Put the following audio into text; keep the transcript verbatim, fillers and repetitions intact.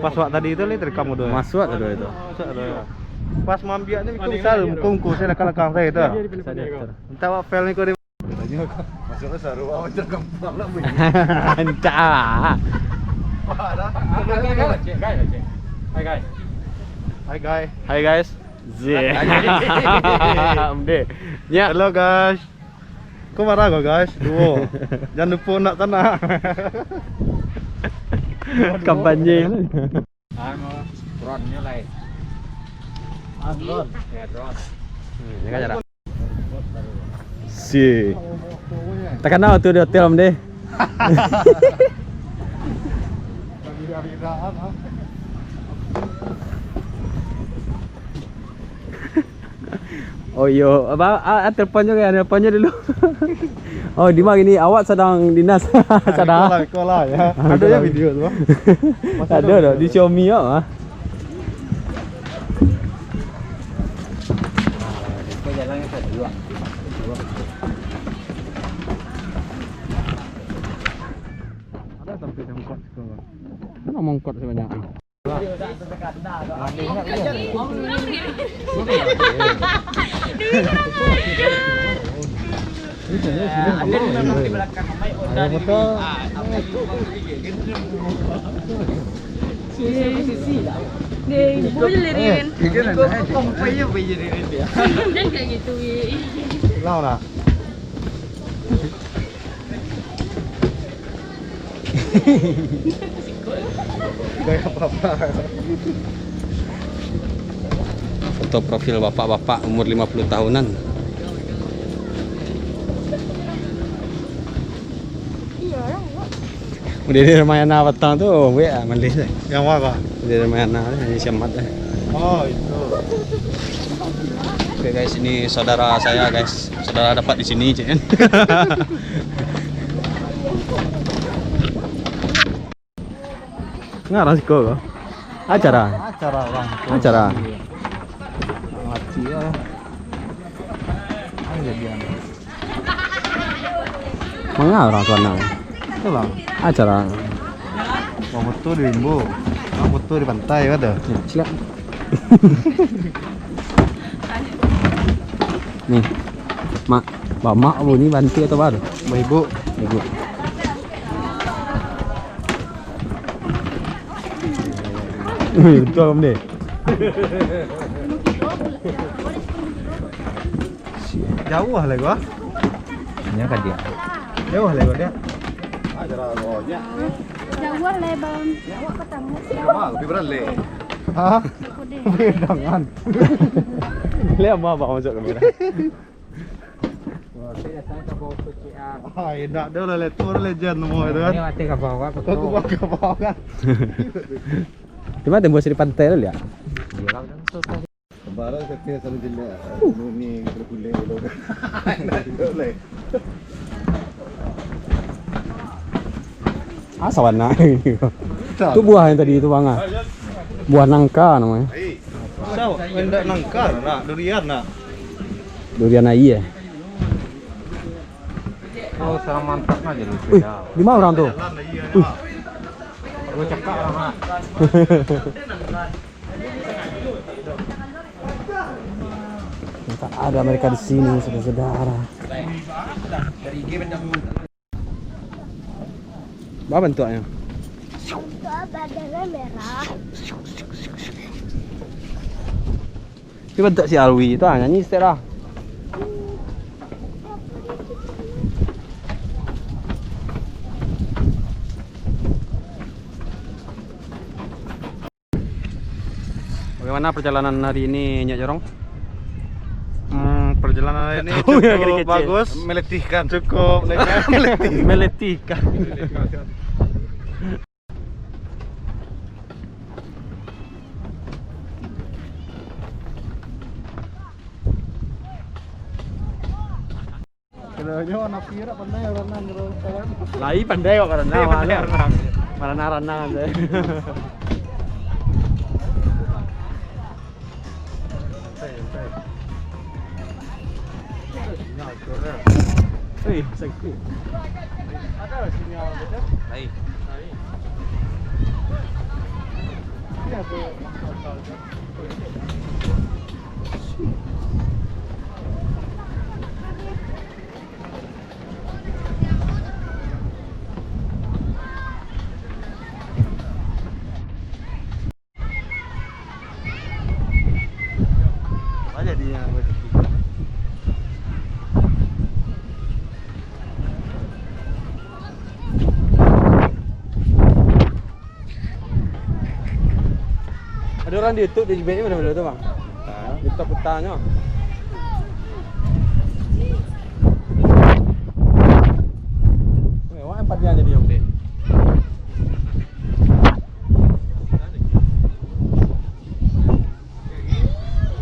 Pas wak tadi tu, lai terekam udah. Masuk tu, itu. Masuk tu. Pas maambiak tu, itu misal muko-muko saya lakang-lakang saya tu. Saya dia tu. Entah wak fail ni kau dia. Masuk tu saru, awak macam gampang lah bunyi. Entah. Hai, guys. Hai, guys. Hai, guys. Zik. Deh. Ya. Hello, guys. Kau marah kau, guys? Duo. Jangan lupa nak tanak. Kampanye. Anu, drone-nyo lai. Ah, drone. Ya, drone. Hmm, jangan jarak. Si. Takana tu di hotel, Om, deh. Oh iyo, apa, ah, ah, telepon jo kan, telepon jo dulu. Oh, di ma kini? Awak sadang dinas. Sadang. Iko lah, iko lah, ya. Ah, ado yo video tu, ah. Masih ado, ado, ado. Di Xiaomi yo, ah. Ado sampai mangkok siko. Mano mangkok sabanyak ni? Ulang lah. Gaya bapak. Foto profil bapak-bapak umur lima puluh tahunan. Udah di Ramayana patang tu, buek ah, malih tu. Yang mana? Udah di Ramayana tu, yang siamat tu. Oh, itu. Oke guys, ini saudara saya guys. Saudara dapat di sini, cek kan. Ngarang siko ko. Acara. Acara orang. Acara. Mati ya. Apa kejadian? Manga urang tu anak? Itulah. Acara. Wah, betul di rimbo. Wah, betul di pantai, kata. Ya, silap. Nih, mak, bamak bu ni banti atau baru? Ibu. Ibu. Betul, Om, deh. Jauah lah gua. Nya ka dia. Jauah lah gua dia. Jauah lah, Bang. Wah, lebih berat leh. Hah? Jangan. Lihat apa abang masuk kamera. Ah, enak dia lah, letup orang legend semua itu kan. Ini mati ke bawah, betul. Aku bawa ke bawah kan. Di mana tembus di pantai tu, lihat? Kembaran kecil selalu jelek. Ini kulit-kulit gitu. Enak juga lah. Ah, sawana. Tu buah yang tadi tu, Bang, ah. Buah nangka namanya. Sao, indak nangka, nak durian, nak. Durian aia. Oh, sama mantap aja lu. Wih, di mana orang tu? Wih. Gua cakap lah, Mak. Ternyata ada mereka di sini, saudara-saudara. Apa bentuknya? Bentuk badannya merah. Ini bentuk si Alwi tu, ah, nyanyi sikit lah. Bagaimana perjalanan hari ini, Nyak Jorong? Hmm, perjalanan hari ini cukup bagus. Meletihkan. Cukup meletihkan. Meletihkan. Kalau nyo anak pirak pandai renang, kalau kawan. Lai pandai kok renang, malah. Malah renang, renang aja. Hei, sangkut. Lain. Banyak dia yang Ado urang di YouTube, di Jibek ni, mano-mano tu, Bang? Ha? Di Tokutanyo.